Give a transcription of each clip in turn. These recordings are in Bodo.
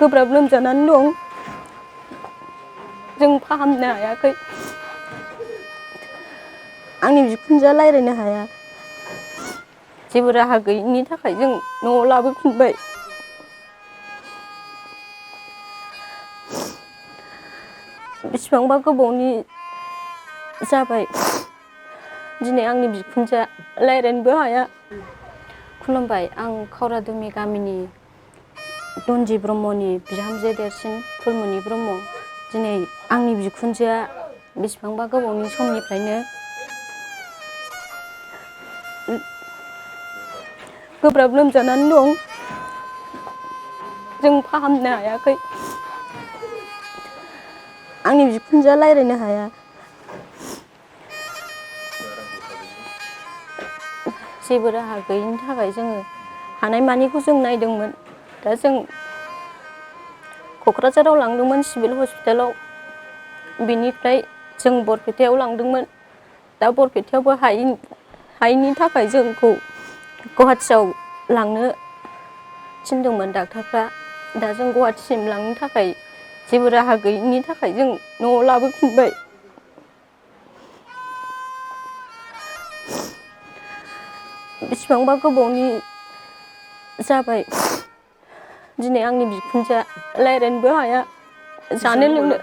गोब्राब लोमजानानै दं जों फाहामनो हायाखै आंनि बिखुनजोआ रायज्लायनो हाया जेबो राहा गैयिनि थाखाय जों न'आव लाबोफिनबाय बेसेबांबा गोबावनि जाबाय दिनै आंनि बिखुनजोआ रायज्लायनोबो हाया खुलुमबाय आं खावरादुमि गामिनि दनजि ब्रह्मनि बिहामजो देरसिन फुलमनि ब्रह्म दिनै आंनि बिखुनजोआ बेसेबांबा गोबावनि समनिफ्रायनो गोब्राब लोमजानानै दं जों फाहामनो हायाखै आंनि बिखुनजोआ रायज्लायनो हाया जेबो राहा गैयिनि थाखाय जोङो हानायमानिखौ जों नायदोंमोन दा जों क'क्राझाराव लांदोंमोन सिभिल हस्पिटालाव बिनिफ्राय जों बरपेटायाव लांदोंमोन दा बरपेटायावबो हायैनि थाखाय जोंखौ गुवाहाटियाव लांनो थिनदोंमोन डाक्टारफ्रा दा जों गुवाहाटिसिम लांनो थाखाय जेबो राहा गैयिनि थाखाय जों न'आव लाबोफिनबाय बेसेबांबा गोबावनि जाबाय दिनै आंनि बिखुनजोआ रायज्लायनोबो हाया जानो लोंनो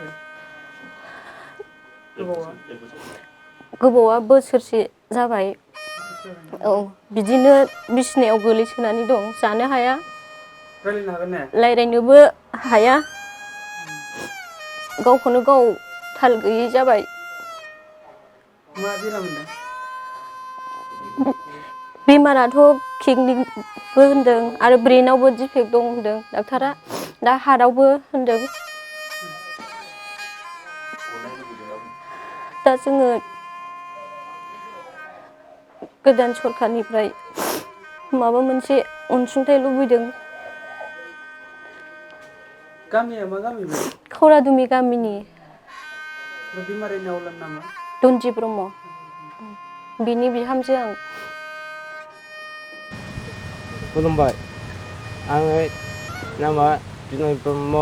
गोबावआ बोसोरसे जाबाय औ बिदिनो बिसिनायाव गोलैसोनानै दं जानो हाया रायज्लायनोबो हाया गावखौनो गाव थाल गैयै जाबाय बेमाराथ' किडनिबो होनदों आरो ब्रेनावबो डिफेक्ट दं होनदों डाक्टारा दा हार्टआवबो होनदों दा जोङो गोदान सरखारनिफ्राय माबा मोनसे अनसुंथाइ लुबैदों गामिया मा गामि खावरादुमि गामिनि बिमारिनि अवलाद नामा दनजि ब्रह्म बिनि बिहामजो आं खुलुमबाय आङो नामा बिनय ब्रह्म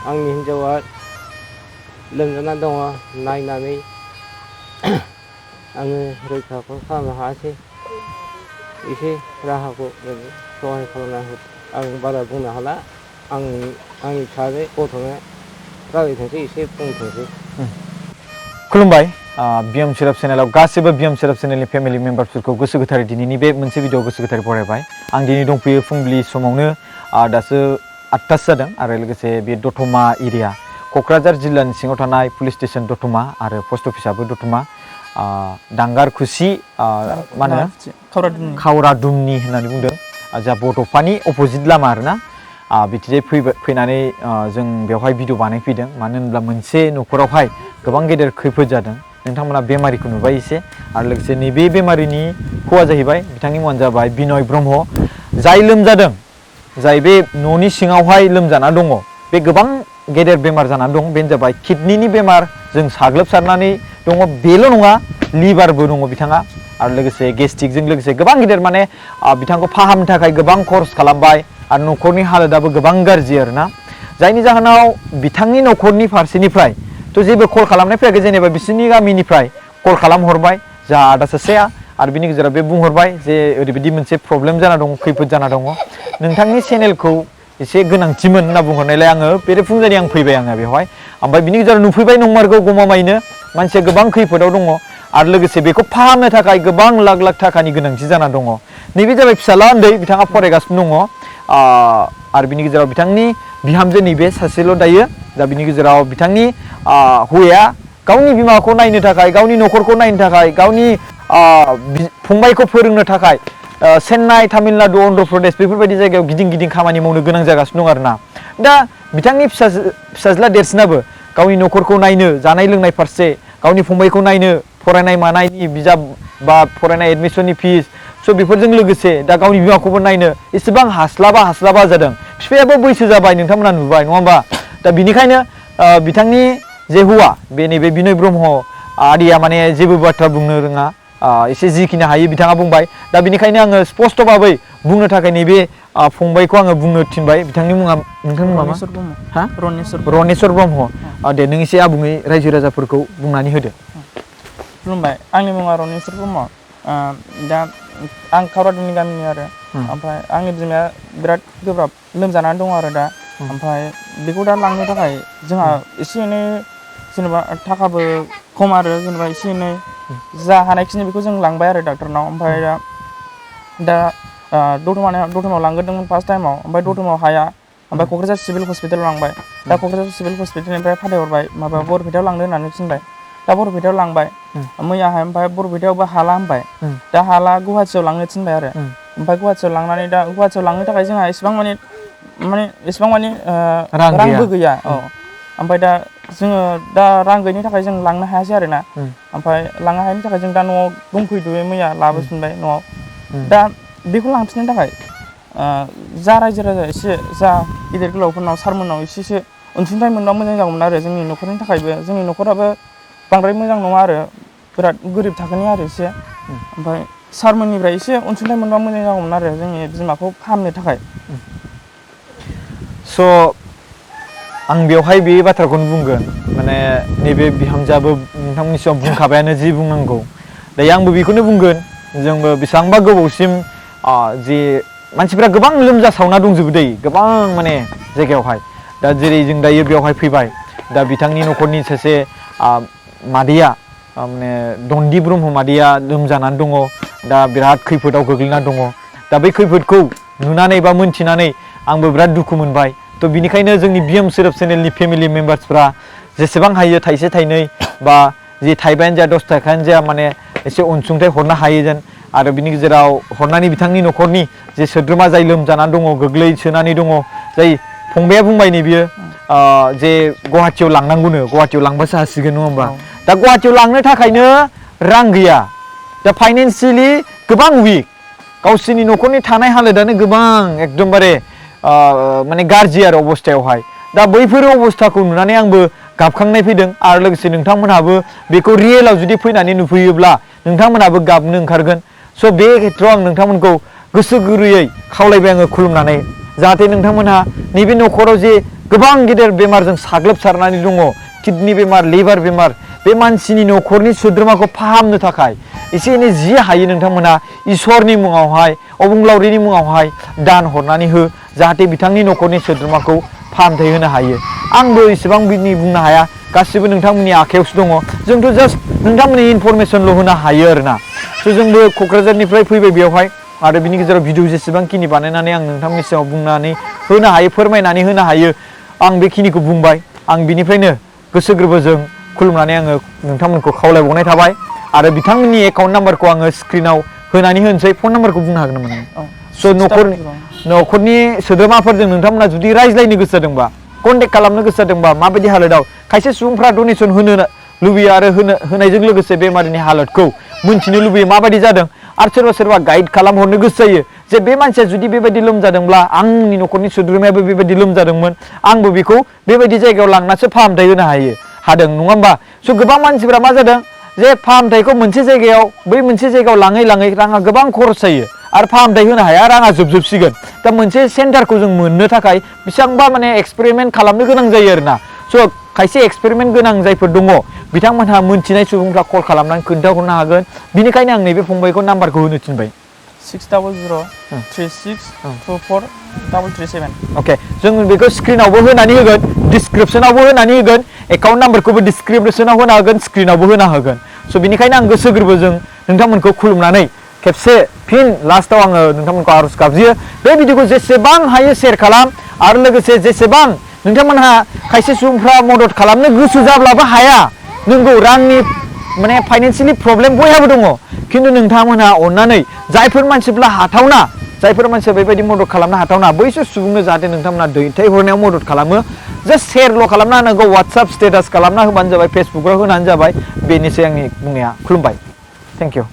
आंनि हिन्जावा लोमजाना दङ नायनानै आङो रैखाखौ खालामनो हायासै एसे राहाखौ सहाय खालामना हो आं बारा बुंनो हाला आंनि फिसाजो गथ'नो रायज्लायथोंसै एसे बुंथोंसै खुलुमबाय बिएम सेराप चेनेलाव गासिबो बिएम सेराप चेनेलनि फेमिलि मेम्बार्सफोरखौ गोसो गोथारै दिनैनि बे मोनसे भिडिअ गोसो गोथारै बरायबाय आं दिनै दंफैयो फुंबिलि समावनो दासो 8टासो जादों आरो लोगोसे बे दतमा एरिया क'क्राझार जिल्लानि सिङाव थानाय पुलिस स्टेसन दतमा आरो पस्ट अफिसाबो दतमा दांगारखुसि मा होनो खावरादुमनि होननानै बुंदों जा बड'फानि अपोजिट लामा आरोना बिथिंजाय फैनानै जों बेवहाय भिडिअ बानायफैदों मानो होनब्ला मोनसे न'खरावहाय गोबां गेदेर खैफोद जादों नोंथांमोना बेमारिखौ नुबाय एसे आरो लोगोसे नैबे बेमारिनि हौवा जाहैबाय बिथांनि मुङानो जाबाय बिनय ब्रह्म जाय लोमजादों जाय बे न'नि सिङावहाय लोमजाना दङ बे गोबां गेदेर बेमार जानानै दं बेनो जाबाय किडनिनि बेमार जों साग्लोबसारनानै दङ बेल' नङा लिभारबो दङ बिथाङा आरो लोगोसे गेस्ट्रिकजों लोगोसे गोबां गेदेर माने बिथांखौ फाहामनो थाखाय गोबां खरस खालामबाय आरो न'खरनि हालोदाबो गोबां गाज्रि आरोना जायनि जाहोनाव बिथांनि न'खरनि फारसेनिफ्राय थ' जेबो कल खालामनाय फैयाखै जेनेबा बिसोरनि गामिनिफ्राय कल खालामहरबाय जा आदा सासेया आरो बिनि गेजेराव बे बुंहरबाय जे ओरैबायदि मोनसे प्रब्लेम जाना दङ खैफोद जाना दङ नोंथांनि चेनेलखौ एसे गोनांथिमोन होनना बुंहरनायलाय आङो बेरेफुंजानि आं फैबाय आङो बेवहाय ओमफ्राय बिनि गेजेराव नुफैबाय नंमारगौ गमामायैनो मानसिया गोबां खैफोदाव दङ आरो लोगोसे बेखौ फाहामनो थाखाय गोबां लाख लाख थाखानि गोनांथि जाना दङ नैबे जाबाय फिसाला उन्दै बिथाङा फरायगासिनो दङ आरो बिनि गेजेराव बिथांनि बिहामजो नैबे सासेल' दायो दा बिनि गेजेराव बिथांनि हौवाया गावनि बिमाखौ नायनो थाखाय गावनि न'खरखौ नायनो थाखाय गावनि फंबायखौ फोरोंनो थाखाय चेन्नाइ तामिलनाडु अन्ध्र प्रदेश बेफोरबायदि जायगायाव गिदिं गिदिं खामानि मावनो गोनां जागासिनो दं आरोना दा बिथांनि फिसाज्ला देरसिनाबो गावनि न'खरखौ नायनो जानाय लोंनाय फारसे गावनि फंबायखौ नायनो फरायनाय मानायनि बिजाब बा फरायनाय एडमिसननि फिस स' बेफोरजों लोगोसे दा गावनि बिमाखौबो नायनो एसेबां हास्लाबा जादों बिफायाबो बैसो जाबाय नोंथांमोना नुबाय नङा होमबा दा बिनिखायनो बिथांनि जे हौवा बे नैबे बिनय ब्रह्म आदिया माने जेबो बाथ्रा बुंनो रोङा एसे जिखिनि हायो बिथाङा बुंबाय दा बिनिखायनो आङो स्पष्ट भाबै बुंनो थाखाय नैबे फंबायखौ आङो बुंनो थिनबाय बिथांनि मुङा नोंथांनि मुङा मा रनेश्वर ब्रह्म हा रनेश्वर ब्रह्म दे नों एसे आबुङै रायजो राजाफोरखौ बुंनानै होदो खुलुमबाय आंनि मुङा रनेश्वर ब्रह्म दा आं खावरादुनि गामिनि आरो ओमफ्राय आंनि बिमाया बिराद गोब्राब लोमजानानै दङ आरो दा ओमफ्राय बेखौ दा लांनो थाखाय जोंहा एसे एनै जेनेबा थाखाबो खम आरो जेनेबा एसे एनै जा हानायखिनि बेखौ जों लांबाय आरो डाक्टरनाव ओमफ्राय दा दतमायाव लांग्रोदोंमोन फार्स्ट टाइमाव ओमफ्राय दतमायाव हाया ओमफ्राय क'क्राझार सिभिल हस्पिटालाव लांबाय दा क'क्राझार सिभिल हस्पिटालनिफ्राय फाथायहरबाय माबा बरपेटायाव लांदो होननानै थिनबाय दा बरपेटायाव लांबाय मैयाहाय ओमफ्राय बरपेटायावबो हाला होनबाय दा हाला गुवाहाटियाव लांनो थिनबाय आरो ओमफ्राय गुवाहाटियाव लांनानै दा गुवाहाटियाव लांनो थाखाय जोंहा एसेबां माने रांबो गैया औ ओमफ्राय दा जोङो दा रां गैयिनि थाखाय जों लांनो हायासै आरो ना ओमफ्राय लांनो हायिनि थाखाय जों दा न'आव दंफैथ'यो मैया लाबोफिनबाय न'आव दा बेखौ लांफिननो थाखाय जा रायजो राजा एसे जा गिदिर गोलावफोरनाव सारमोननाव एसेसो अनसुंथाइ मोनबा मोजां जागौमोन आरो जोंनि न'खरनि थाखायबो जोंनि न'खराबो बांद्राय मोजां नङा आरो बिराद गोरिब थाखोनि आरो एसे ओमफ्राय सारमोननिफ्राय एसे अनसुंथाइ मोनबा मोजां जागौमोन आरो जोंनि बिमाखौ फाहामनो थाखाय स' आं बेवहाय बे बाथ्राखौनो बुंगोन माने नैबे बिहामजोआबो नोंथांमोननि सिगाङाव बुंखाबायानो जि बुंनांगौ दायो आंबो बेखौनो बुंगोन जोंबो बेसेबांबा गोबावसिम जे मानसिफ्रा गोबां लोमजासावना दंजोबो दै गोबां माने जायगायावहाय दा जेरै जों दायो बेवहाय फैबाय दा बिथांनि न'खरनि सासे मादैया माने दन्दि ब्रह्म मादैया लोमजानानै दङ दा बिराद खैफोदाव गोग्लैना दङ दा बै खैफोदखौ नुनानै बा मोनथिनानै आंबो बिराद दुखु मोनबाय थ' बिनिखायनो जोंनि बिएम सोदोब चेनेलनि फेमिलि मेम्बार्सफ्रा जेसेबां हायो थाइसे थाइनै बा जे थाइबायानो जा 10 थाखायानो जा माने एसे अनसुंथाइ हरनो हायो जेन आरो बिनि गेजेराव हरनानै बिथांनि न'खरनि जे सोद्रोमा जाय लोमजानानै दङ गोग्लैसोनानै दङ जाय फंबाया बुंबाय नै बियो जे गुवाहाटियाव लांनांगौनो गुवाहाटियाव लांबासो हासिगोन नङा होमबा दा गुवाहाटियाव लांनो थाखायनो रां गैया दा फाइनान्सियेलि गोबां उइक गावसोरनि न'खरनि थानाय हालोदानो गोबां एकदमबारे माने गाज्रि आरो अबस्थायावहाय दा बैफोर अबस्थाखौ नुनानै आंबो गाबखांनाय फैदों आरो लोगोसे नोंथांमोनहाबो बेखौ रियेलाव जुदि फैनानै नुफैयोब्ला नोंथांमोनहाबो गाबनो ओंखारगोन स' बे खेथ्रआव आं नोंथांमोनखौ गोसो गुरैयै खावलायबाय आङो खुलुमनानै जाहाथे नोंथांमोनहा नैबे न'खराव जे गोबां गेदेर बेमारजों साग्लोबसारनानै दङ किडनि बेमार लिभार बेमार बे मानसिनि न'खरनि सोद्रोमाखौ फाहामनो थाखाय एसे एनै जि हायो नोंथांमोना इसोरनि मुङावहाय अबंलावरिनि मुङावहाय दान हरनानै हो जाहाथे बिथांनि न'खरनि सोद्रोमाखौ फाहामथाय होनो हायो आंबो इसेबां बिनि बुंनो हाया गासिबो नोंथांमोननि आखायावसो दङ जोंथ' जास्ट नोंथांमोननि इनफरमेसनल' होनो हायो आरोना स' जोंबो क'क्राझारनिफ्राय फैबाय बेवहाय आरो बिनि गेजेराव भिडिअ जेसेबांखिनि बानायनानै आं नोंथांमोननि सिगाङाव बुंनानै होनो हायो फोरमायनानै होनो हायो आं बेखिनिखौ बुंबाय आं बिनिफ्रायनो गोसो गोरबोजों खुलुमनानै आङो नोंथांमोनखौ खावलायबावनाय थाबाय आरो बिथांमोननि एकाउन्ट नाम्बारखौ आङो स्क्रिनाव होनानै होनोसै फन नाम्बारखौ बुंनो हागोन नामा स' न'खरनि सोद्रोमाफोरजों नोंथांमोना जुदि रायज्लायनो गोसो जादोंबा कन्टेक्ट खालामनो गोसो जादोंबा माबायदि हालोदाव खायसे सुबुंफ्रा डनेसन होनो लुबैयो आरो होनायजों लोगोसे बेमारिनि हालोदखौ मोनथिनो लुबैयो माबायदि जादों आरो सोरबा सोरबा गाइड खालामहरनो गोसो जायो जे बे मानसिया जुदि बेबायदि लोमजादोंब्ला आंनि न'खरनि सोद्रोमायाबो बेबायदि लोमजादोंमोन आंबो बेखौ बेबायदि जायगायाव लांनासो फाहामथाय होनो हादों नङा होमबा स' गोबां मानसिफ्रा मा जादों जे फाहामथायखौ मोनसे जायगायाव बै मोनसे जायगायाव लाङै लाङै राङा गोबां खरस जायो आरो फाहामथाय होनो हाया राङा जोबसिगोन दा मोनसे सेन्टारखौ जों मोननो थाखाय बेसेबांबा माने एक्सपेरिमेन्ट खालामनो गोनां जायो आरोना स' खायसे एक्सपेरिमेन्ट गोनां जायफोर दङ बिथांमोनहा मोनथिनाय सुबुंफ्रा कल खालामनानै खोन्थाहरनो हागोन बिनिखायनो आं नैबे फंबायखौ नाम्बारखौ होनो थिनबाय 60036443337 अके जों बेखौ स्क्रिनावबो होनानै होगोन डिसक्रिपसनावबो होनानै होगोन एकाउन्ट नाम्बारखौबो डिसक्रिपसनाव होना होगोन स्क्रिनावबो होना होगोन स' बिनिखायनो आं गोसो गोरबोजों नोंथांमोनखौ खुलुमनानै खेबसे फिन लास्टआव आङो नोंथांमोनखौ आर'ज गाबज्रियो बे भिडिअखौ जेसेबां हायो शेयार खालाम आरो लोगोसे जेसेबां नोंथांमोनहा खायसे सुबुंफ्रा मदद खालामनो गोसो जाब्लाबो हाया नंगौ रांनि माने फाइनान्सियेलि प्रब्लेम बयहाबो दङ खिन्थु नोंथांमोनहा अननानै जायफोर मानसिफ्रा हाथावना जायफोर मानसिया बेबायदि मदद खालामनो हाथावना बैसोर सुबुंनो जाहाथे नोंथांमोना दैथायहरनायाव मदद खालामो जास्ट शेयारल' खालामना होनांगौ वाट्सएप स्टेटास खालामना होबानो जाबाय फेसबुकआव होनानै जाबाय बेनोसै आंनि बुंनाया खुलुमबाय थेंक इउ